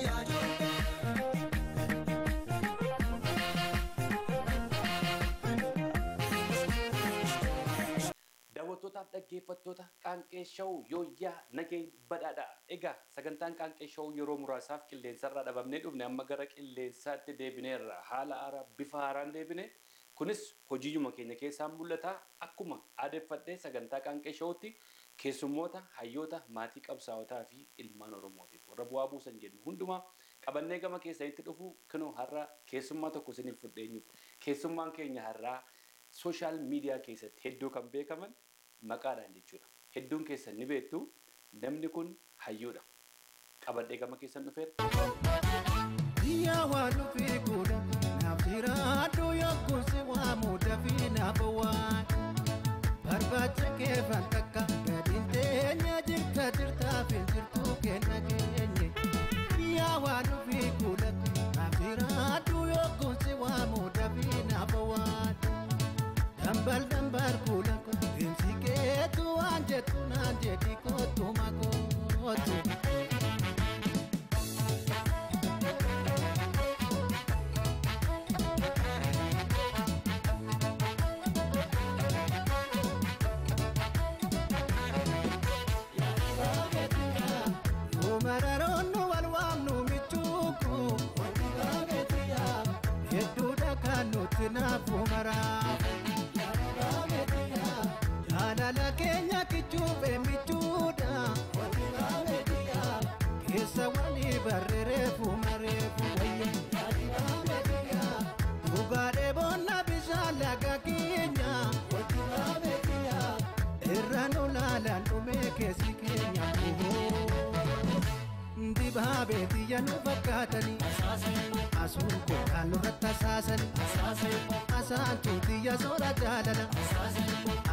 Yaa. Daawwattootaaf dhaggeeffattoota Qaanqee Show, yooyyaa, nageen badhaadha. Egaa sagantaan Qaanqee Show yeroo muraasaaf qilleensarraa dhabamnee dhufne, amma gara qilleensaatti deebineerra. Haala haaraa, bifa haaraan deebine. Kunis hojiiyyuma keenya keessaan mul'ata. Akkuma aadeffadhee sagantaa Qaanqee Showtti keessummoota, hayyoota, maatii qabsaa'otaa fi ilmaan Oromootiif warra bu'aa buusan jennu hundumaa qabannee gama keessanitti dhufu. Kunoo har'a keessummaa tokko isiniif fudheenyuuf. Keessummaan keenya har'aa social media keessatti hedduu kan beekaman maqaadhaan jechuudha. Hedduun keessan ni beektu, namni kun hayyuudha. Qabadhee gama keessan dhufeera. Yaa waan dhufee godha naaf jiraadhu, yokkuusi waa muuda fi naaf waan barbaacha keefan takka gadiin teenya jirta jirtaa fi jirtuu kenna keenye. Yaa waan dhufee godha naaf jiraadhu, yokkuusi waa muuda fi naaf waan dambal dambal kuula deemsi keetu waan jettu naan jedhi, kootu makootu. Mararoon wal waamnu michuuku hedduudha kan nuti naafu maraaf. Jaalala keenya kichuufe michuudha keessa walii barreereefu mareefu wayya. Dhugaadhee boonna bishaan laga keenya irra nu laalaan dhumee keessi keenya. Dibaabee xiyya nu fakkaatanii asuun kookaan nurratti asaasanii, asaantuu xiyya soora jaalala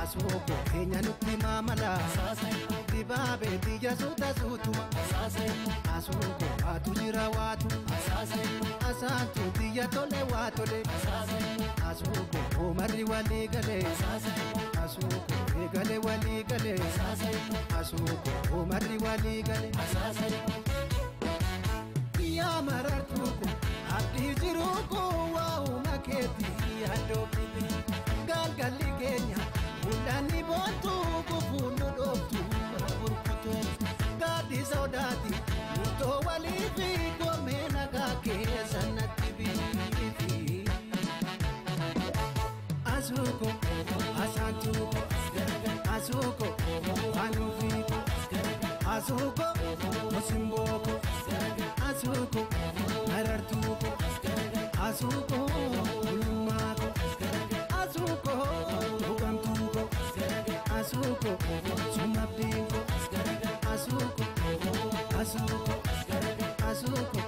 asuu koo keenya nutti maamala. Dibaabee xiyya suuta suutuma asuun koo waatu jira waatu, asaantuu xiyya tole waa tole, asuu koo oomarri walii galee, asuu koo eegale walii galee, asuu koo oomarri walii galee. Yaa marartuu ko abdii jiruu ko waa'uma keetii yaaddoofite, galgalli keenya mul'anni boontuu gufuun nu dhooftu burkuteessu gaaddi sodaati murtoo walii fi goomee nagaa keessa natti biifi. Asuuko asaantuuko asuuko anuufiiko asuuko osimbooko asuuko marartuuko asuuko ulummaako asuuko dhugamtuuko asuuko sumabdiinko asuuko asuuko asuuko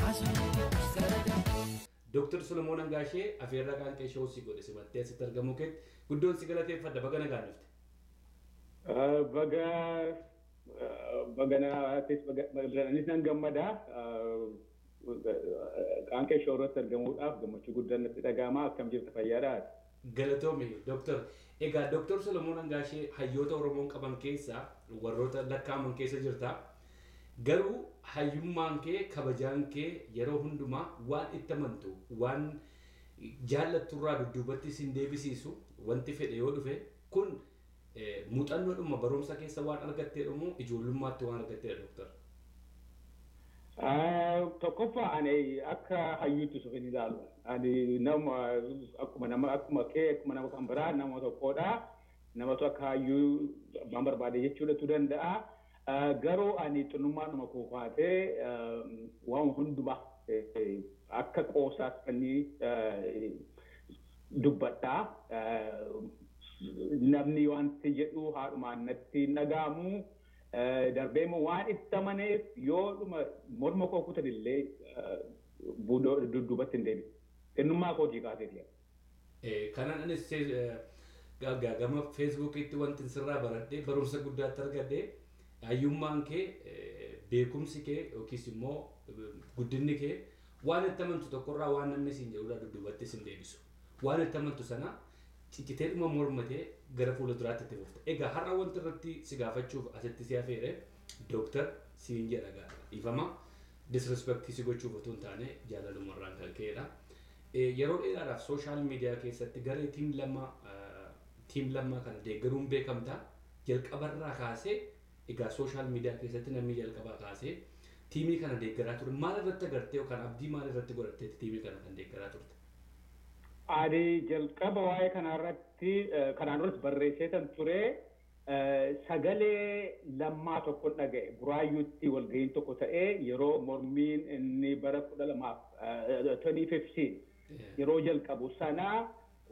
asuuko. Dooktar Solomoon Angaashee, afeerraa Qaanqee Show si godhe simattee asitti argamuu keetti guddoon si galateeffadha. Baga nagaan dhufte. Baga baganaattis anis nan gammada. Qaanqee Show irratti argamuudhaaf gammachuu guddaan natti dhaga'ama. Akkam jirta, fayyaadhaa? Galatoomi, Dooktar. Egaa Dooktar Solomoon Angaashee, hayyoota Oromoon qaban keessaa warroota lakkaa'aman keessa jirta. Garuu hayyummaan kee, kabajaan kee yeroo hundumaa waan itti amantu, waan jaallatturraa dudduubatti sin deebisiisu wanti fedhe yoo dhufe, kun muuxannoodhuma barumsa keessa waan argatteedha moo ijoollummaatti waan argatteedha, Dooktar? Tokkoffaa, ani akka hayyuutti of hin ilaalu. Ani nama akkuma nama akkuma kee, akkuma nama kan biraa nama tokkodha. Namatu akka hayyuu abbaan barbaade jechuudhatu danda'a. Garuu ani xinnummaadhuma koo kaatee waan hundumaa akka qoosaas fannii dubbadha. Namni wanti jedhu haadhumaan natti hin dhaga'amu. Darbee immoo waan itti amaneef yoo dhuma morma koo kutan illee dudduubatti hin deebi'u. Xinnummaa kootii kaaseeti. Kanaan anis gama Feesbuukiitti wanti sirraa baradhee barumsa guddaatti argadhe, hayyummaan kee, beekumsi kee yookiis immoo guddinni kee waan itti amantu tokkorraa waan namni siin jedhurraa dudduubatti sin deebisu. Waan itti amantu sana ciccitee dhuma mormatee gara fuula duraatti itti fufta. Egaa har'a wanti irratti si gaafachuuf asitti si afeere, Dooktar Siin jedha dhiifama. Disrespect si gochuuf otoo hin taane jaalalumarraan kan ka'edha. Yeroo dheeraadhaaf social media keessatti garee Team Lammaa kana deeggaruun beekamta. Jalqabarraa kaasee egaa social media keessatti namni jalqabaa kaasee tiimii kana deeggaraa ture. Maal irratti agartee yookaan abdii maal irratti godhatteetti tiimii kana kan deeggaraa turte? Ani jalqaba waa'ee kanarratti kanaan duras barreessee ture. Sagalee Lammaa tokko dhaga'e. Buraayyuutti walga'iin tokko ta'ee yeroo mormiin inni bara 2000, 2015 yeroo jalqabu sana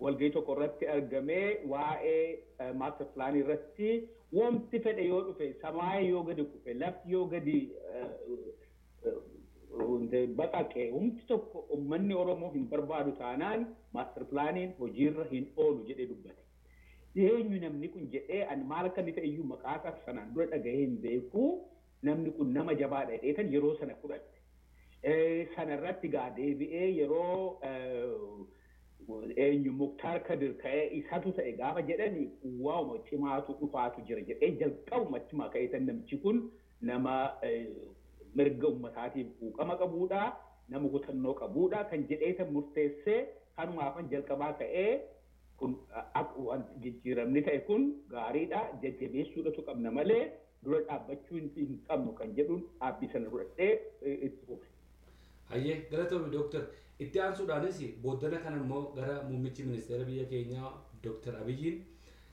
walga'ii tokko irratti argamee, waa'ee master plan irratti wanti fedhe yoo dhufe, samaayii yoo gadi kufe, lafti yoo gadi baqaqe, humti tokko uummanni Oromoo hin barbaadu taanaan master planiin hojiirra hin oolu jedhee dubbate. Eenyu namni kun jedhee, ani maal akka inni ta'e iyyuu maqaa isaa sanaan dura dhagahee hin beeku, namni kun nama jabaadha jedheetan yeroo sana fudhatte. Sana irratti gaa deebi'ee yeroo eenyu Muktaar Kadir ka'ee isatu ta'e gaafa jedhani, waa'uma cimaatu dhufaatu jira jedhee jalqabuma achumaa ka'eetan namichi kun nama mirga uummataatiif quuqama qabuudha, nama kutannoo qabuudha kan jedheetan murteessee, kanumaafan jalqabaa ka'ee kun jijjiiramni ta'e kun gaariidha, jajjabeessuudhatu qabna malee dura dhaabbachuu hin qabnu kan jedhuun dhaabbii sana fudhadhee itti fufe. Hayyee, galatoomi dooktar. Itti aansuudhaanis booddana kana immoo gara muummichi ministeera biyya keenyaa Dooktar Abiyyiin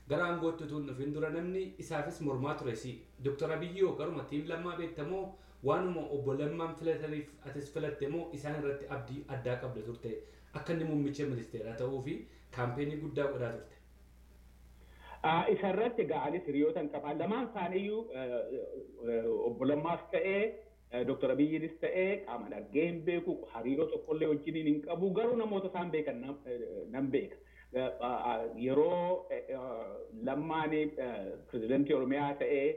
gara aangootti utuu hin dhufin dura namni isaafis mormaa ture si. Dooktar Abiyyi hoo garuma Team Lammaa beektamoo, waanuma obbo Lammaan filataniif atis filatte moo isaan irratti abdii addaa qabda turte, akka inni muummicha ministeeraa ta'uu fi campaign guddaa godhaa turte? Isa irratti egaa anis hiriyoota hin qaba. Lamaan isaaniiyyuu, obbo Lammaas ta'ee Dooktar Abiyyiinis ta'ee, qaamaan argee hin beeku, hariiroo tokkollee wajjiniin hin qabu, garuu namoota isaan beekan nan beeka. Yeroo Lammaan pirezidantii Oromiyaa ta'ee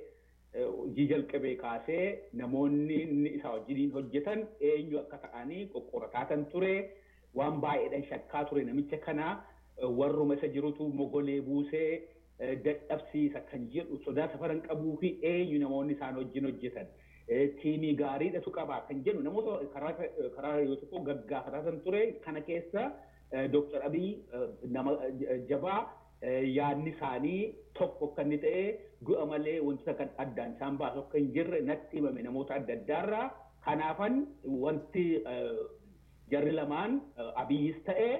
hojii jalqabee kaasee namoonni inni isaa wajjiniin hojjetan eenyu akka ta'anii qoqqorataa kan ture, waan baay'eedhaan shakkaa ture. Namicha kana warruma isa jirutu mogolee buusee dadhabsiisa kan jedhu sodaa safaran qabuu fi eenyu namoonni isaan wajjin hojjetan, tiimii gaariidhatu qaba kan jedhu namoota karaa yoo tokko gaggaafataa kan ture. Kana keessa Dooktar Abiy nama jabaa, yaadni isaanii tokko akka inni ta'e, du'a malee wantoota kan addaan isaan baasu akka hin jirre natti himame namoota adda addaarraa. Kanaafan wanti jarri lamaan, Abiyyis ta'ee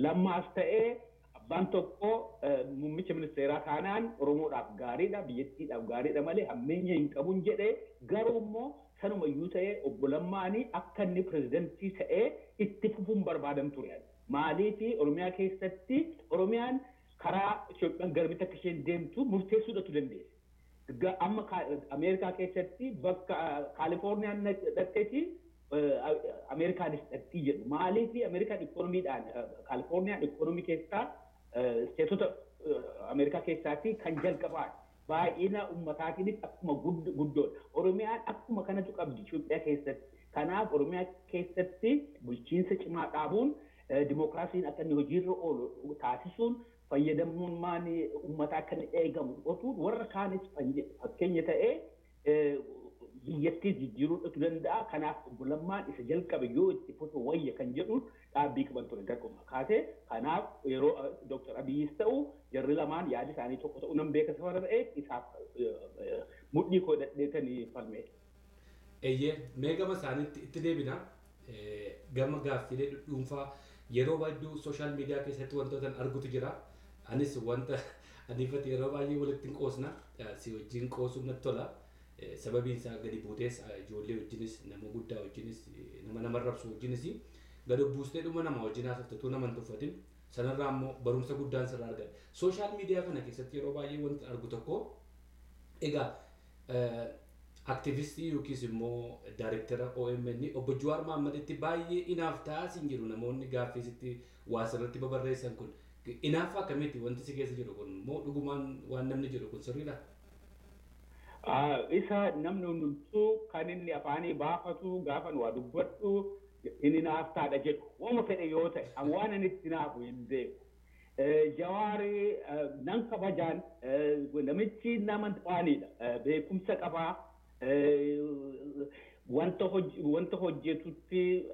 Lammaas ta'ee, abbaan tokko muummicha ministeeraa taanaan Oromoodhaaf gaariidha, biyyattiidhaaf gaariidha malee hammeenya hin qabun jedhee. Garuu immoo sanumayyuu ta'ee obbo Lammaanii akka inni pirezidantii ta'ee itti fufuun barbaadan ture. Maaliif? Oromiyaa keessatti Oromiyaan karaa Itoophiyaan garamitti akka isheen deemtu murteessuudhatu dandeesse. Amma Ameerikaa keessatti bakka Kaalifoorniyaan dhaqxeeti Ameerikaanis dhaqxii jedhu. Maaliif? Ameerikaan ikoonomiidhaan, Kaalifoorniyaan ikoonomii keessaa isteetota Ameerikaa keessaatti kan jalqabaadha. Baay'ina uummataatiinis akkuma guddoodha. Oromiyaan akkuma kanatu qabdi Itoophiyaa keessatti. Kanaaf Oromiyaa keessatti bulchiinsa cimaa dhaabuun, dimookiraasiin akka inni hojiirra oolu taasisuun, fayyadamummaan uummataa akka inni eegamu otuu warra kaanis fakkeenya ta'ee biyyattii jijjiiruudhatu danda'a. Kanaaf obbo Lammaan isa jalqabe yoo itti fufe wayya kan jedhuun dhaabbii qaban ture darguma kaasee. Kanaaf yeroo Dooktar Abiyyis ta'u jarri lamaan yaadi isaanii tokko ta'u nan beeka safara ta'eef isaaf mudhii koo dhadheetanii falme. Eeyyee, mee gama isaaniitti itti deebina. Gama gaaffilee dhuunfaa yeroo baay'ee social media keessatti wantoota argutu jira. Anis wanta aniifati yeroo baay'ee walitti hin qoosna. Si wajjin qoosuun natti tola. Sababiin isaa gadi buutees ijoollee wajjinis, nama guddaa wajjinis, nama nama rabsu wajjinis gadi buustee dhuma nama wajjin haasofte tu nama hin tuffatin, sanarraa immoo barumsa guddaan sirraa argata. Social media kana keessatti yeroo baay'ee wanti argu tokko egaa aktivistii yookiis immoo daayirektara OMN obbo Jawaar Mahaammaditti baay'ee inaaf ta'aa siin jiru. Namoonni gaaffii sitti waa sirratti babarreessan kun inaaf akkamitti wanti si keessa jiru kun immoo dhugumaan waan namni jedhu kun sirriidha? Isa namni hundumtuu kan inni afaanii baafatu gaafa waa dubbadhu inni naaftaadha jedhu. Waanuma fedhe yoo ta'e waan ani itti naafu hin beeku. Jawaari nan kabajaan, namichi nama waanidha. Beekumsa qabaa. Wanta hojjetutti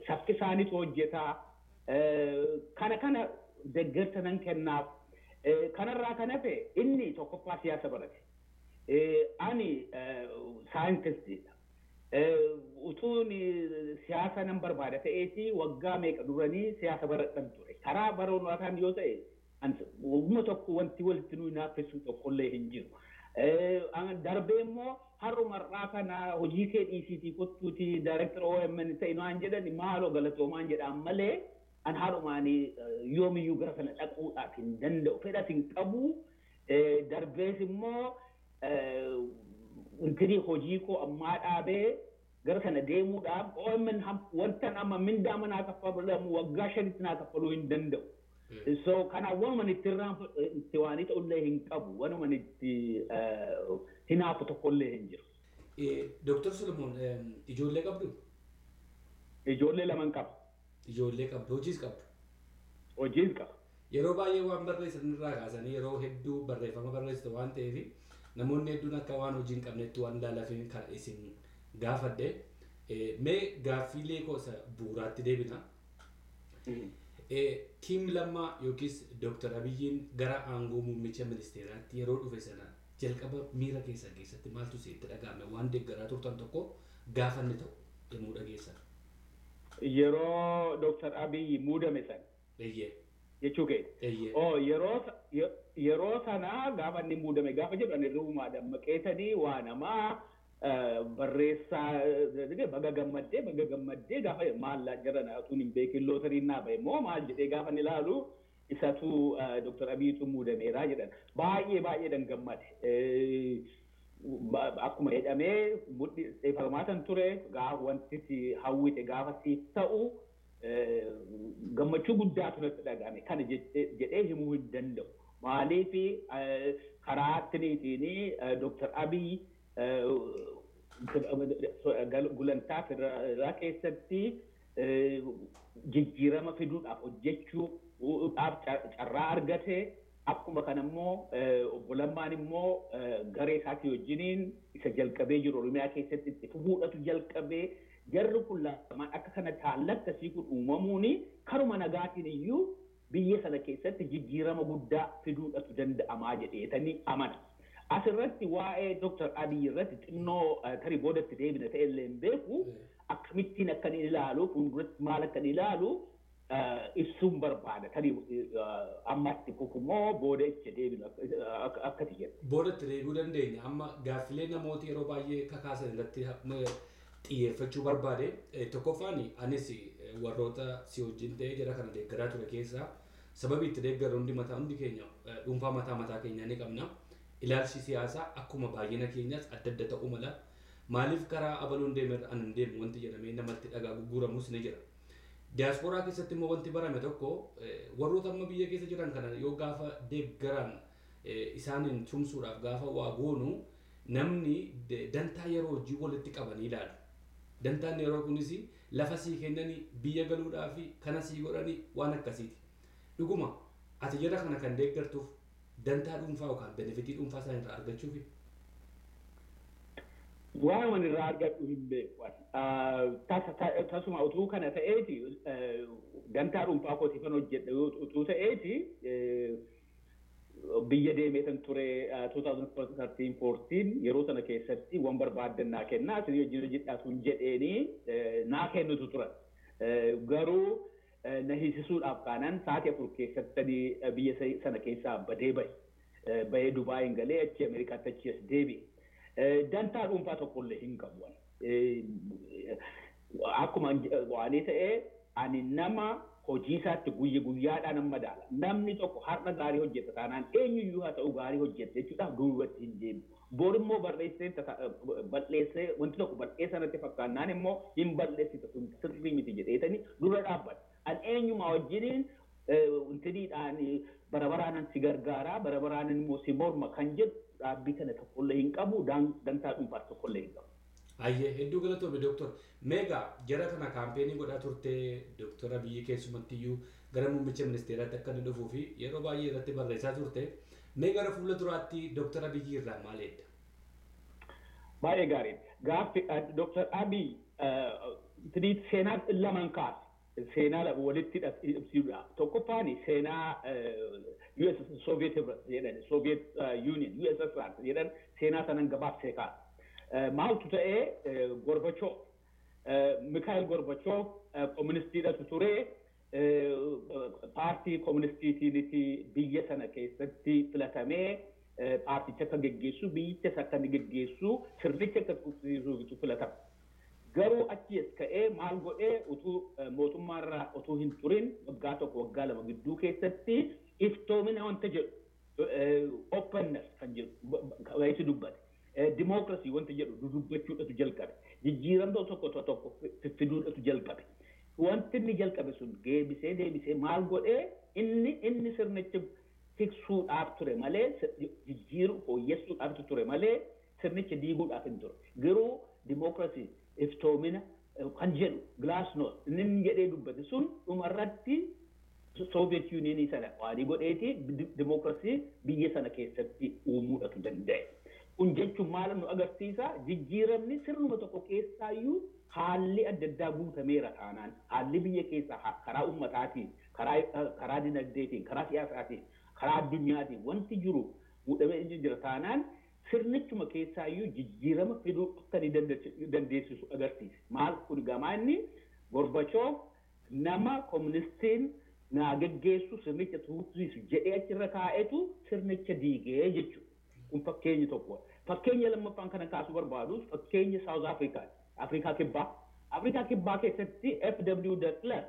saffisaanitu hojjetaa. Kana deeggarsa nan kennaaf. Kanarraa kan hafe inni tokkoffaa siyaasa barate. Ani saayintistiidha. Utuun siyaasa nan barbaada ta'eeti waggaa meeqa duranii siyaasa baradhan ture. Karaa barnootaan yoo ta'e ogummaa tokko wanti walitti nu naaffisu tokkollee hin jiru. Darbee immoo har'umarraa kana hojii kee dhiisiitii kottuutii daayirektara OMN ta'e naan jedhan, maaloo galatoomaan jedhaan malee an haadhumaan yoomiyyuu gara sana dhaquudhaaf hin danda'u. Fedhas hin qabu. Darbees immoo intinii hojii koo ammaa dhaabee gara sana deemuudhaaf OMN wanta amma mindaa manaa kaffalamu waggaa 5tti naa kaffaluu hin danda'u. So kanaaf waanuma itti itti waanii ta'ullee hin qabu. Waanuma itti hinaafu tokkollee hin jiru. Dooktar Solomoon, ijoollee qabdu? Ijoollee lama qaba. Ijoollee qabdu, hojiis qabdu? Hojiis qaba. Yeroo baay'ee waan barreessan irraa kaasanii yeroo hedduu barreeffama barreessitu waan ta'eef namoonni hedduun akka waan hojii hin qabnetti waan ilaalaaf kan isin gaafadhe. Mee gaaffiilee koo isa bu'uuraatti deebina. Team Lammaa yookiis Dooktar Abiyyiin gara aangoo muummicha ministeeraatti yeroo dhufe sana jalqaba miira keessan keessatti maaltu isinitti dhaga'ame, waan deeggaraa turtan tokko gaafa inni ta'u yommuu dhageessan? Yeroo Dooktar Abiyyi muudame sana jechuu keeti. Eeyyee. Oh, yeroo sana gaafa inni muudame gaafa jedhu ani hirribumaa dammaqeetanii waa namaa barreessaa, baga gammaddee, baga gammaddee gaafa maal jara utuun hin beekin lootariin naa bahe immoo maal jedhee gaafa inni ilaalu isatu Dooktar Abiyyitu muudameeraa jedhan. Baay'ee baay'ee gammade. Akkuma jedhamee mudhii ture, gaafa wanti hawwite gaafa siif ta'u gammachuu guddaatu natti dhagahame, kana jedhee himuu hin danda'u. Maaliif, karaa attiniitiin Dooktar Abiy gulantaa federaalaa keessatti jijjiirama fiduudhaaf hojjechuudhaaf carraa argate. Akkuma kana immoo obbo Lammaan immoo garee isaatii wajjiniin isa jalqabee jiru Oromiyaa keessatti itti fufuudhatu jalqabee. Jarri kun lamaan akka kanatti haalli akkasii kun uumamuun karuma nagaatiin iyyuu biyya sana keessatti jijjiirama guddaa fiduudhatu danda'amaa jedheetanii amana. Asirratti waa'ee Dr. Abiy irratti xinnoo tarii boodatti deebina ta'e illee hin beeku, akkamittiin akka inni ilaalu, fuulduratti maal akka inni ilaalu ibsuun barbaada. Tarii ammatti fufumoo booda itti deebinu akkati jedha. Boodatti deebi'uu dandeenya. Amma gaaffilee namooti yeroo baay'ee kakaasan irratti xiyyeeffachuu barbaade. Tokkoffaan, anis warroota si wajjin ta'ee jara kana deeggaraa ture keessaa sababii itti deeggarru hundi mataa hundi keenya dhuunfaa mataa mataa keenyaa ni qabna. Ilaalchi siyaasaa akkuma baay'ina keenyaas adda adda ta'uu mala. Maaliif karaa abaluun deemerra an hin deemu wanti jedhamee namatti dhagaa gurguramus ni jira. Diyaasporaa keessatti immoo wanti barame tokko, warroota amma biyya keessa jiran kana yoo gaafa deeggaran, isaaniin tumsuudhaaf gaafa waa goonu, namni dantaa yeroo hojii walitti qabanii ilaalu. Dantaan yeroo kunis lafa sii kennanii biyya galuudhaa fi kana sii godhanii waan akkasiiti. Dhuguma ati jara kana kan deeggartuuf dantaa dhuunfaa yookaan benefitii dhuunfaa isaan irraa argachuufi? Waan ani irraa argadhu hin beeku. Tasuma utuu kana ta'eeti, dantaa dhuunfaa kootiifan hojjedha utuu ta'eeti, biyya deemeetan ture 2013-14 yeroo sana keessatti waan barbaaddan naa kennaa, isin wajjin hojjedhaa sun jedheenii naa kennutu turan. Garuu na hiisisuudhaaf kaanaan sa'aatii 4 keessatti biyya sana keessaa badee bahe. Bahee Dubaayin galee, achi Ameerikaatti, achi as deebi'e. Dantaa dhuunfaa tokkollee hin qabu. Akkuma waanii ta'ee ani nama hojii isaatti guyya guyyaadhaan amma madaala. Namni tokko har'a gaarii hojjeta taanaan, eenyuyyuu haa ta'u, gaarii hojjeta jechuudhaaf duubatti hin deemu. Bor immoo barreessee balleessee, wanti tokko balleessa natti fakkaannaan immoo hin balleessita, sun sirrii miti jedheetanii dura dhaabbata. An eenyumaa wajjiniin intiniidhaan bara baraanan si gargaaraa, bara baraanan immoo si morma kan jedhu dhaabbii kana tokkollee hin qabu, dantaa dhuunfaas tokkollee hin qabu. Ayyee, hedduu galatoome dooktor. Meegaa jara kana kaampeenii godhaa turte dooktora biyyi keessumattiyyuu gara muummicha ministeeraatti akka inni dhufuu fi yeroo baay'ee irratti barreessaa turte. Mee gara fuula duraatti dooktora Abiyyi irraa maal eegda? Baay'ee gaariidha. Gaaffi Dooktar Abiy seenaa lamaan kaase. Seenaa walitti hidhamsiisuudha. Tokkoffaan seenaa US Soviet jedhan, Soviet Union, USSR jedhan, seenaa sanan gabaabsee kaasa. Maaltu ta'ee, Gorbachev, Mikhail Gorbachev komunistiidhatu ture. Paartii komunistiitiiniti biyya sana keessatti filatamee paarticha akka geggeessu, biyyichas akka inni geggeessu, sirnicha akka tuqsiisuufitu filatama. Garuu achi as ka'ee maal godhee, utuu mootummaarraa utuu hin turin waggaa 1 waggaa 2 gidduu keessatti iftoomina wanta jedhu, openness kan jedhu wayitti dubbate. Dimookirasii wanta jedhu dudubbachuudhatu jalqabe. Jijjiiramtoota tokko tokko fiffiduudhatu jalqabe. Wanti inni jalqabe sun deebisee deebisee maal godhee, inni sirnicha tiksuudhaaf ture malee, jijjiiru fooyyessuudhaaf ture malee sirnicha diiguudhaaf hin ture. Garuu dimookirasii, iftoomina kan jedhu, glasnost inni jedhee dubbate sun dhumarratti Soviet Unionii sana waanii godheeti dimookirasii biyya sana keessatti uumuudhatu danda'e. Kun jechuun maal nu agarsiisa? Jijjiiramni sirnuma tokko keessaayyuu haalli adda addaa guutameera taanaan, haalli biyya keessaa karaa ummataatiin, karaa dinagdeetiin, karaa siyaasaatiin, karaa addunyaatiin wanti jiru guutamee jira taanaan sirnichuma keessaayyuu jijjiirama fiduu akka inni dandeessisu agarsiisa. Maal kun gamaa inni Gorbachev nama komunistiin naa geggeessu, sirnicha tuusisu jedhee achirra kaa'etu sirnicha diigee jechuudha. Kun fakkeenya tokko. Fakkeenya lammaffaan kana kaasuu barbaadu fakkeenya South Africaati. Afrikaa Kibbaa. Afrikaa Kibbaa keessatti FW de Klerk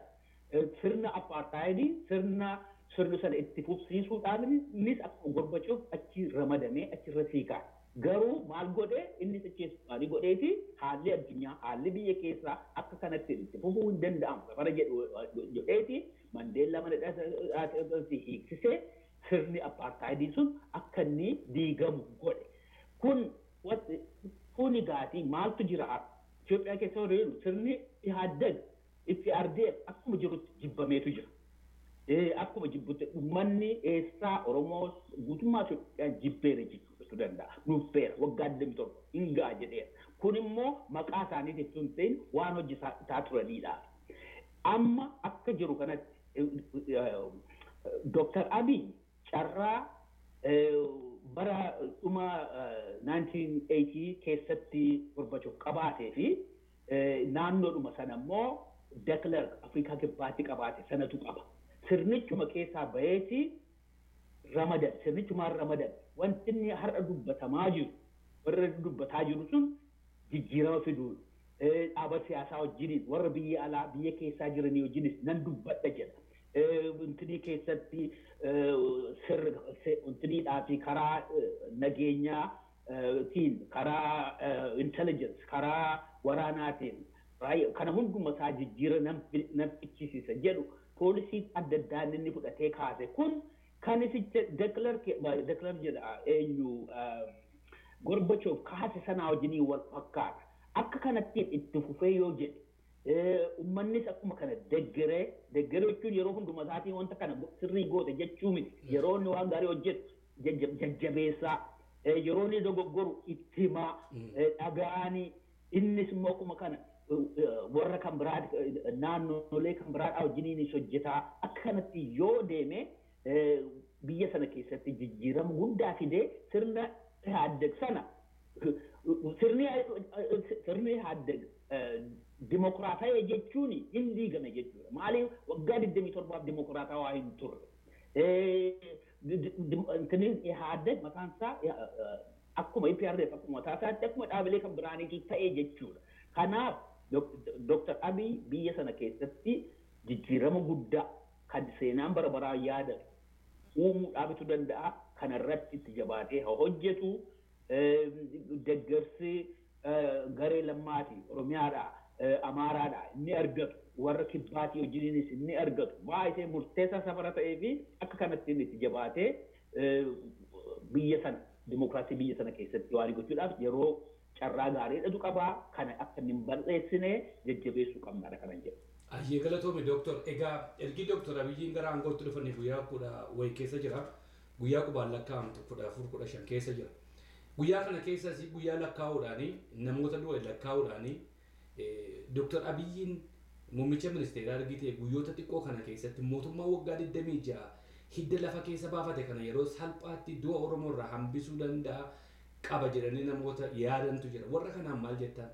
sirna apartaayidii sirna sana itti fufsiisuudhaan innis akkuma Gorbachev achi ramadamee achirra siiqaa. Garuu maal godhee, innis achi maali godheeti, haalli addunyaa, haalli biyya keessaa akka kanatti itti fufuu hin danda'amu safara jedhu jedheeti Mandeellaa mana hidhaatti hiiksisee sirni apartaayidii sun akka inni diigamu godhe. Kun gaatii maaltu jira Itoophiyaa keessa yoo jiru, sirni Ihaaddeg, EPRDF akkuma jirutti jibbameetu jira. Akkuma jibbutti uummanni eessaa Oromoo guutummaa Itoophiyaa jibbeera jechuudha danda'a. Nuffeera, waggaa 27 hin ga'a jedheera. Kun immoo maqaa isaaniitiif tun ta'in waan hojjetaa turanidha. Amma akka jiru kanatti Dr. Abiy carraa bara dhuma 1980 keessatti Gorbachev qabaatee fi naannoodhuma sana immoo de Klerk Afrikaa Kibbaatti qabaate sanatu qaba. Sirnichuma keessaa baheeti ramadan, sirnichumaan ramadan. Wanti inni har'a dubbatamaa jiru, warra dubbataa jiru sun jijjiirama fiduun dhaaba siyaasaa wajjiniin, warra biyya alaa biyya keessaa jiranii wajjinis nan dubbadha jedha. Wantinii keessatti wantiniidhaa fi karaa nageenyaatiin, karaa intelligence, karaa waraanaatiin kana hunduma isaa jijjiira nan fichisiisa jedhu, poolisii adda addaa inni fudhatee kaase kun kan isicha de Klerk jedha eenyu Gorbachev kaase sanaa wajjiniin wal fakkaata. Akka kanatti itti fufee yoo jedhe, uummannis akkuma kana deggeree, deggeree jechuun yeroo hunduma isaatiin wanta kana sirrii goote jechuu miti. Yeroo inni waan gaarii hojjetu jajjabeessaa, yeroo inni dogoggoru itti himaa dhaga'anii, innis immoo akkuma kana warra kan biraa, naannolee kan biraadhaa wajjiniinis hojjetaa akka kanatti yoo deeme biyya sana keessatti jijjiirama guddaa fidee sirna Ihaaddeg sana, sirni Ihaaddeg dimokiraatawaa jechuun hin diigame jechuudha. Maaliif, waggaa 27f dimokiraatawaa hin turre. Intiniin Ihaaddeg mataan isaa akkuma EPRDF, akkuma mataa isaatti, akkuma dhaabilee kan biraaniitu ta'e jechuudha. Kanaaf Dr. Abiy biyya sana keessatti jijjiirama guddaa kan seenaan bara baraa yaadatu uumuudhaafitu danda'a. Kanarratti itti jabaatee haa hojjetu. Deeggarsi garee Lammaati, Oromiyaadhaa, Amaaraadhaa inni argatu, warra Kibbaatii wajjiniinis inni argatu baay'ee murteessaa safara ta'ee fi akka kanatti inni itti jabaatee biyya sana, dimokiraasii biyya sana keessatti waan gochuudhaaf yeroo Carraa gaariidhatu qabaa. Kana akka inni hin balleessine jajjabeessuu qabnaadha kanan jedhu. Ayyee, galatoome dooktor. Egaa ergi dooktor Abiyyiin gara aangootti dhufanii guyyaa 10 wayi keessa jira. Guyyaa qubaan lakkaa'amtu 14, 15 keessa jira. Guyyaa kana keessas guyyaa lakkaa'uudhaanii, namoota du'e lakkaa'uudhaanii, dooktor Abiyyiin muummicha ministeeraa argite guyyoota xiqqoo kana keessatti mootummaa waggaa 26 hidda lafa keessa baafate kana yeroo salphaatti du'a Oromoo irraa hambisuu danda'a qaba jedhanii namoota yaadantu jira. Warra kanaan maal jettaan?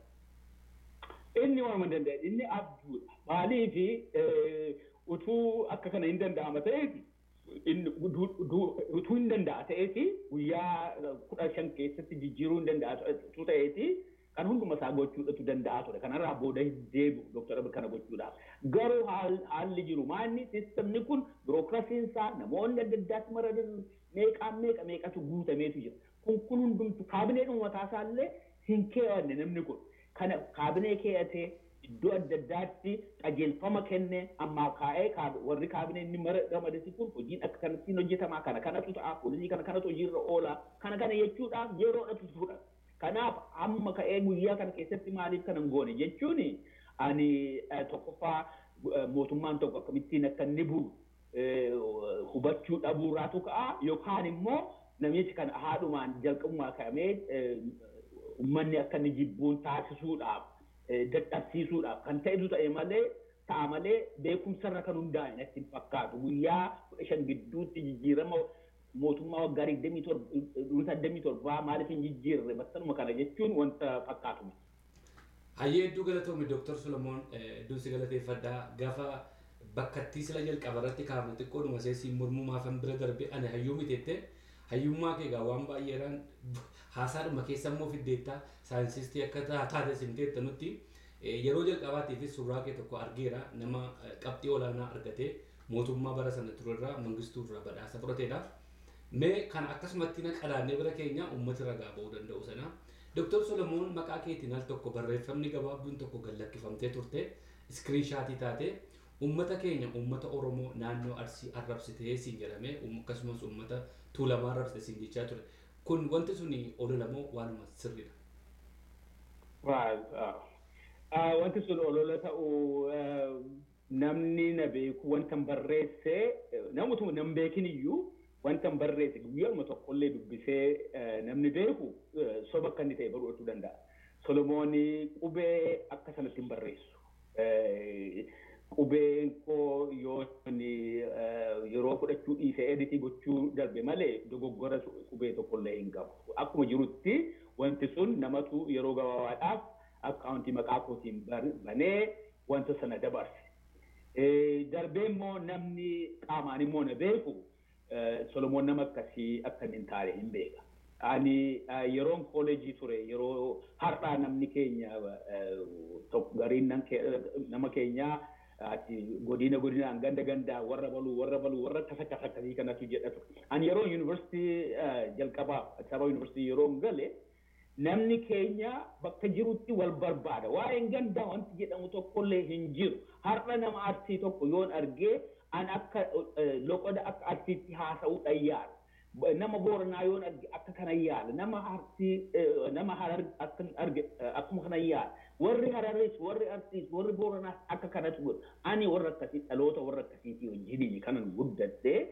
Inni waanuma danda'e, inni abjuudha. Maaliif, utuu akka kana hin danda'ama ta'eeti, utuu hin danda'a ta'eeti, guyyaa 15 keessatti jijjiiruu hin danda'a utuu ta'eeti, kan hunduma isaa gochuudhatu danda'a ture. Kanarraa booda hin deebi'u Dooktar Abiy kana gochuudhaaf. Garuu haalli jiru maanni sistemni kun, birookirasiin isaa, namoonni adda addaatti maradan meeqaan meeqa meeqatu guutameetu jira. Kun hundumtu kaabinee mataa isaallee hin keewwanne namni kun. Kana kaabinee keewwatee iddoo adda addaatti qajeelfama kenne ammaa kaa'ee, warri kaabinee inni mara ramadate kun hojiin akka kanatti hojjetamaa, kana kanatu ta'a, poolisii kana kanatu hojiirra oola, kana kana jechuudhaaf yeroodhatu fudhata. Kanaaf amma ka'ee guyyaa kana keessatti maaliif kana hin goone jechuun, ani tokkoffaa mootummaan tokko akkamittiin akka inni bulu hubachuu dhabuurraatu ka'a, yookaan immoo namichi kana haadhumaan jalqabumaa ka'amee uummanni akka inni jibbuun taasisuudhaaf, dadhabsiisuudhaaf kan ta'etu ta'e malee ta'a malee beekumsarra kan hundaa'e natti hin fakkaatu. Guyyaa 15 gidduutti jijjiirama mootummaa waggaa 27 maaliif hin jijjiirre battaluma kana jechuun wanta fakkaatu miti. Hayyee, hedduu galatoomi Dooktar Solomoon, hedduun si galateeffadhaa. Gaafa bakkattii sila jalqaba irratti kaafne xiqqoodhuma seesiin mormuu maafan bira darbe, ani hayyuu miti jettee, hayyummaa kee egaa waan baay'eedhaan haasaadhuma keessa immoo fiddeettaa, saayinsistii akka taate simteetta. Nutti yeroo jalqabaatiifis suuraa kee tokko argeera, nama qabxii olaanaa argatee mootummaa bara sana turerraa, Mangistuu irraa badhaasa fudhateedha. Mee kana akkasumatti na qadaannee bira keenya uummati ragaa ba'uu danda'u sana. Dooktar Solomoon, maqaa keetiin al tokko barreeffamni gabaabduun tokko gad lakkifamtee turte, screenshot taate, uummata keenya, uummata Oromoo naannoo Arsii arrabsitee siin jedhame, akkasumas uummata Tuulamaa arrabsite siin jechaa ture. Kun wanti suni ololamoo waanuma sirriidha? Wanti sun olola ta'uu namni na beeku wanta barreesse, namutuma nan beekin iyyuu wanta barreesse guyyaadhuma tokkollee dubbisee namni beeku soba akka inni ta'e baruu danda'a. Solomoon qubee akka sanatti hin barreessu. Qubeen koo yoo yeroo fudhachuu dhiisee edit gochuu darbe malee dogoggora qubee tokkollee hin qabu. Akkuma jirutti wanti sun namatu yeroo gabaabaadhaaf akkaawuntii maqaa kootiin banee wanta sana dabarse. Darbee immoo namni qaamaan immoo na beeku Solomoon nama akkasii akka hin taane hin beeka. Ani yeroon kooleejii ture, yeroo har'aa namni keenya gariin nama keenyaa godina godinaan, ganda gandaan, warra baluu warra baluu warra akkas akkas akkasii kanatu jedhatu. Ani yeroo yuunivarsiitii jalqabaa Addis Ababa Yuunivarsiitii yeroo gale, namni keenya bakka jirutti wal barbaada. Waa'een gandaa wanti jedhamu tokkollee hin jiru. Har'a nama Arsii tokko yoon argee, an akka loqoda akka Arsiitti haasa'uu yaala. Nama Booranaa yoon arge akka kana yaala. Nama Arsii, nama Harar akka arge akkuma kana yaala. Warri Hararis, warri Arsiis, warri Booranaas akka kanatti godhu. Ani warra akkasii, dhaloota warra akkasiitii wajjiniin kanan guddadhee,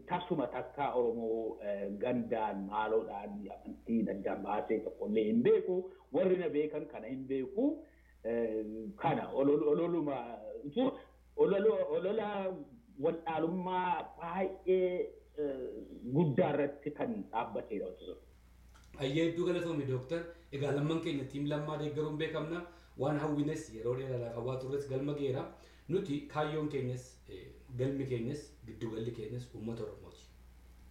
tasuma takka Oromoo gandaan, maaloodhaan, amantiin addaan baasee tokkollee hin beeku. Warri na beekan kana hin beeku. Kana ololuma, olola waldhaalummaa baay'ee guddaa irratti kan dhaabbatedha. Ayyee, hedduu galatoomi dooktar. Egaa lamman keenya team Lammaa deeggaruun beekamna. Waan hawwines yeroo dheeraadhaaf hawwaa turres galma geera. Nuti kaayyoon keenyas, galmi keenyas, giddugalli keenyas uummata Oromooti.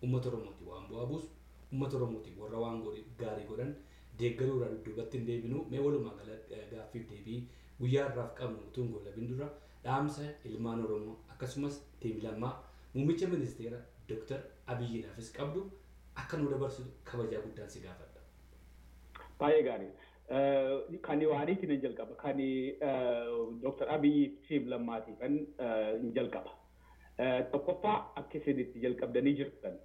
Uummata Oromooti waan bu'aa buusu, uummata Oromooti warra waan gaarii godhan deeggaruudhaan dudduubatti hin deebinu. Mee walumaa gala gaaffiif deebii guyyaa irraaf qabnu utuu hin goolabin dura, dhaamsa ilmaan Oromoo akkasumas team Lammaa, muummicha ministeera Dooktar Abiyyiidhaafis qabdu akka nu dabarsitu kabajaa guddaan si gaafadha. Baay'ee gaarii. Kan waaniitiin hin jalqaba. Kan Dooktar Abiyyi, team Lammaatii kan hin jalqaba. Tokkoffaa akka isin itti jalqabdanii jirtan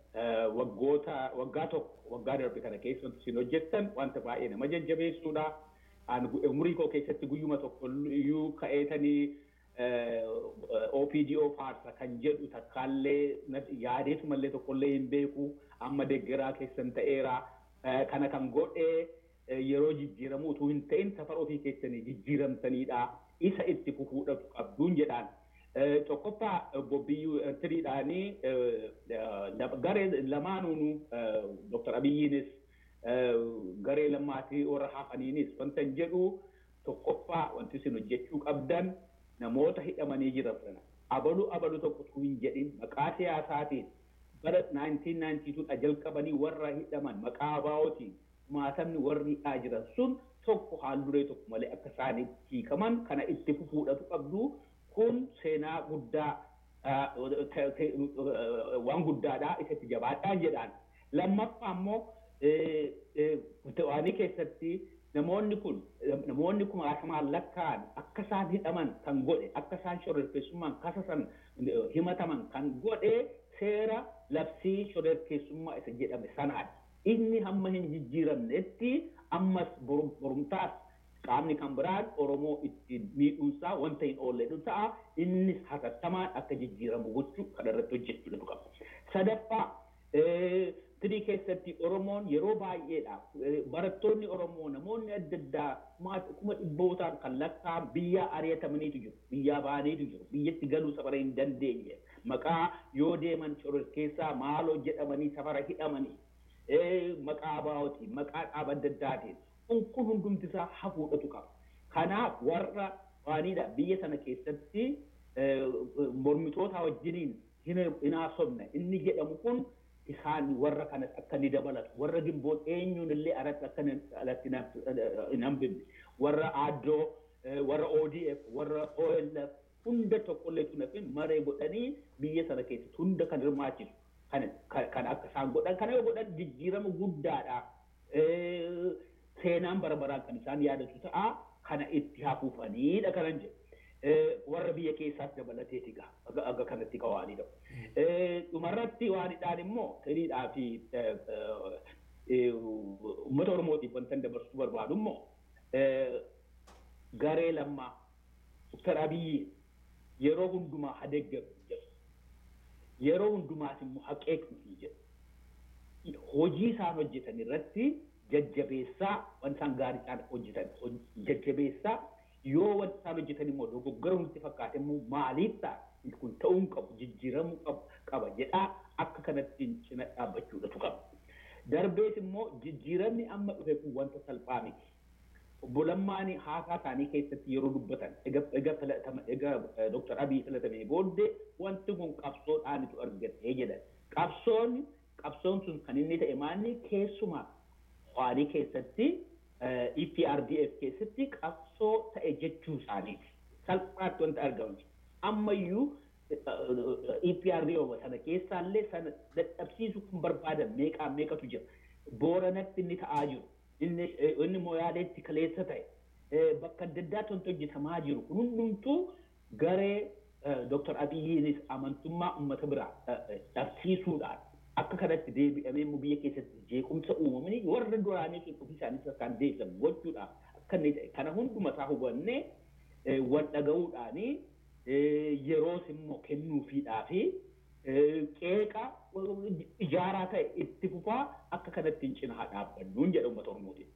waggoota waggaa tokko waggaa darbe kana keessa wanti isin hojjettan wanta baay'ee nama jajjabeessuudha. Umurii koo keessatti guyyuma tokko iyyuu ka'eetanii OPDO faarsa kan jedhu takkaallee yaadeetumallee tokkollee hin beeku, amma deeggaraa keessan ta'eera. Kana kan godhee yeroo jijjiiramu utuu hin ta'in safara ofii keessanii jijjiiramtaniidha. Isa itti fufuudhaaf qabduun jedhaan. Tokkoffaa bobbiyyuu tiriidhaanii garee lamaanuunu Dr. Abiyyiinis garee lammaatii warra hafaniinis wanta hin jedhu, tokkoffaa wanti isin hojjechuu qabdan namoota hidhamanii jiran sana abalu abalu tokko utuu hin jedhin maqaa siyaasaatiin bara 1992 dha jalqabanii warra hidhaman maqaa abaa'ootiin maatamni warri hidhaa jiran sun tokko haal duree tokko malee akka isaanii hiikaman kana itti fufuudhatu qabdu. Kun seenaa guddaa, waan guddaadha, isatti jabaadhaan jedhaan. Lammaffaa immoo waanii keessatti namoonni kun namoonni kumaatamaan lakkaa'an akka isaan hidhaman kan godhe, akka isaan shororkeessummaan kasasan himataman kan godhe seera labsii shororkeessummaa isa jedhame sanaadha. Inni hamma hin jijjiiramnetti ammas borumtaas qaamni kan biraan Oromoo ittiin miidhuunsaa wanta hin oolledhu ta'a. Innis hatattamaan akka jijjiiramu gochuu kana irratti hojjechuudhatu qaba. Sadaffaa tirii keessatti Oromoon yeroo baay'eedha barattoonni Oromoo namoonni adda addaa kuma dhibbootaan kan lakkaa'an biyyaa ari'atamaniitu jiru. Biyyaa ba'aniitu jiru. Biyyatti galuu safara hin dandeenye. Maqaa yoo deeman shororkeessaa maaloo jedhamanii safara hidhamanii maqaa abaa'ootiin maqaa dhaaba adda addaatiin kun hundumti isaa hafuudhatu qaba. Kanaaf warra waaniidha biyya sana keessatti mormitoota wajjiniin hin haasofne inni jedhamu kun isaan warra kanas akka inni dabalatu, warra gimboon eenyuun illee alatti akka alatti hin hambifne, warra aaddoo, warra ODF, warra OLF hunda tokkollee tunafin maree godhanii biyya sana keessatti hunda kan hirmaachisu kan akka isaan godhan kana yoo godhan jijjiirama guddaadha. Seenaan bara baraan kan isaan yaadatu ta'a, kana itti hafuufaniidha kanan jedhu. Warra biyya keessaas dabalateeti egaa akka kanatti qawaanidha. Dhumarratti waanidhaan immoo hiriidhaa fi uummata Oromootiif wanta dabarsuu barbaadu immoo garee lammaa Dr. Abiyyi yeroo hundumaa hadeeggaru jedhu. Yeroo hundumaas immoo haqeeqnu jedhu. Hojii isaan hojjetan irratti jajjabeessaa, wanta isaan gaarii isaan hojjetan jajjabeessaa, yoo wanta isaan hojjetan immoo dogoggora nutti fakkaate immoo maaliif ta'a kun ta'uu hin qabu jijjiiramuu qaba jedhaa akka kanatti cina dhaabbachuudhatu qaba. Darbees immoo jijjiiramni amma dhufe kun wanta salphaa miti. Obbo Lammaan haasaa isaanii keessatti yeroo dubbatan ega filatama ega Dr. Abiy filatamee booddee wanti kun qabsoodhaanitu argatee jedhan. Qabsoon sun kan inni ta'e maanni keessumaa waanii keessatti EPRDF keessatti qabsoo ta'e jechuu isaaniiti. Salphaatti wanta argamu. Ammayyuu EPRDF sana keessaallee sana dadhabsiisuu kan barbaadan meeqaa meeqatu jira. Booranatti inni ta'aa jiru. Inni Moyaaleetti kaleessa ta'e. Bakka adda addaatti wanti hojjetamaa jiru. Kun hundumtuu garee Dr. Abiyyiinis amantummaa uummata biraa dhabsiisuudhaan akka kanatti deebi'amee immoo biyya keessatti jeequmsa uumamanii warra duraanii sun ofii isaanii akkaan deebisan gochuudhaaf akka inni ta'e kana hunduma isaa hubannee wal dhaga'uudhaanii yeroos immoo kennuufiidhaa fi qeeqa ijaaraa ta'e itti fufaa akka kanatti hin cinaa dhaabbannuun jedha uummata Oromootiin.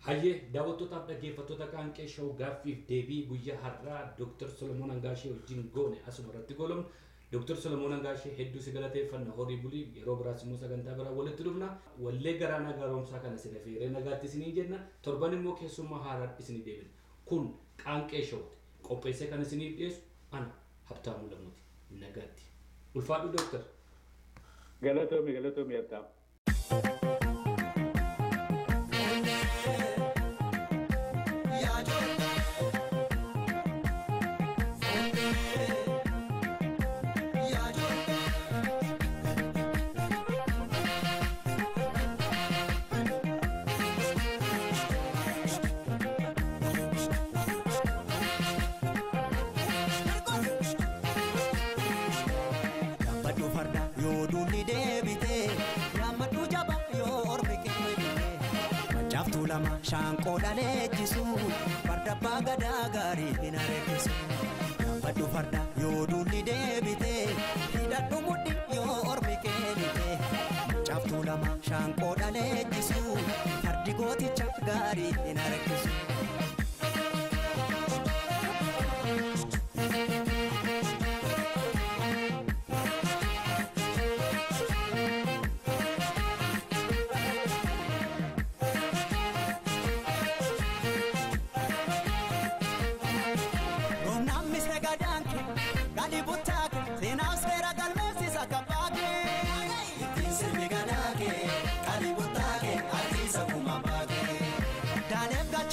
Hayyee daawwattootaaf dhaggeeffattoota Qaanqee Show gaaffiif deebii guyyaa har'aa Dr. Solomoon Angaashee wajjin goone asuma irratti goolabna. Dr. Solomoon Angaashee hedduu si galateeffanna, horii bulii, yeroo biraas immoo sagantaa biraa walitti dhufna. Wallee garaanaa gaaromsaa kana isin affeeree nagaatti isinii jenna. Torban immoo keessummaa haaraan isinii deebina. Kun Qaanqee Showti. Qopheessee kan isiniif dhiyeessu ana Habtaamuu Lamuuti. Nagaatti. Ulfaadhu Dooktar. Galatoomi galatoomi Habtaamu. Lama shaanqoo dhaleechisu farda abbaa gadaa gaarii hin areechisu. Baddu farda yoo duulli deebite hidhadhu mudhi yoo ormi keenite. Caaftuu lama shaanqoo dhaleechisu fardi gooticha gaarii hin areechisu.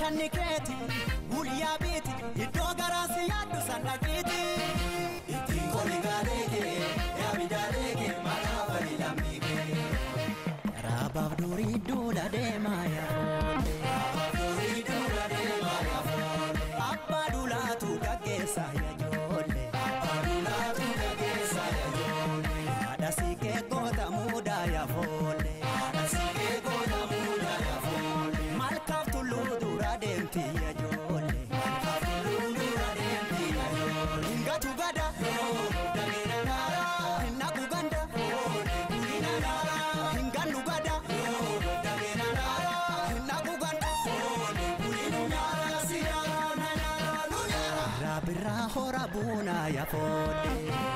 Channi keeti guyyaa biiti iddoo garaasi yaaddu sannaqiiti. Ittiin koli gaaleeke yaabidaleeke maqaa bali lammiike. Raabaaf durii duula deemaa yaafoole. Raabaaf durii duula deemaa yaafoole. Abbaa duulaatu gaggeessa yaajoole. Abbaa duulaatu gaggeessa yaajoole. Haadha siikee goota muudaa yaafoole. Haadha siikee goota muudaa yaafoole. Malkaaf tulluu dura deemti yaajoole. Malkaaf tulluu dura deemti yaajoole. Hingatu gada. Damina naara. Hinnaku ganda. Kulina naara. Hingannu gada. Damina naara. Hinnaku ganda. Kulinu naara. Siyaara naara nuyaara. Raabirraa hora buunaa yaafoole.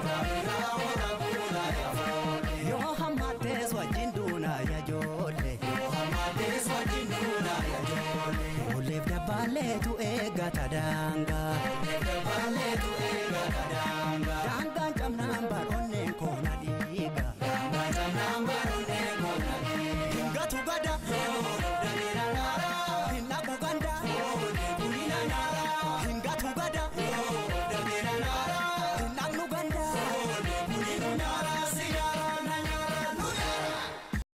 Raabirraa hora buunaa yaafoole. Yoo hammatees wajjin duunaa yaajoole. Yoo hammatees wajjin duunaa yaajoole. Olleef dabbaaleetu eeggata daangaa.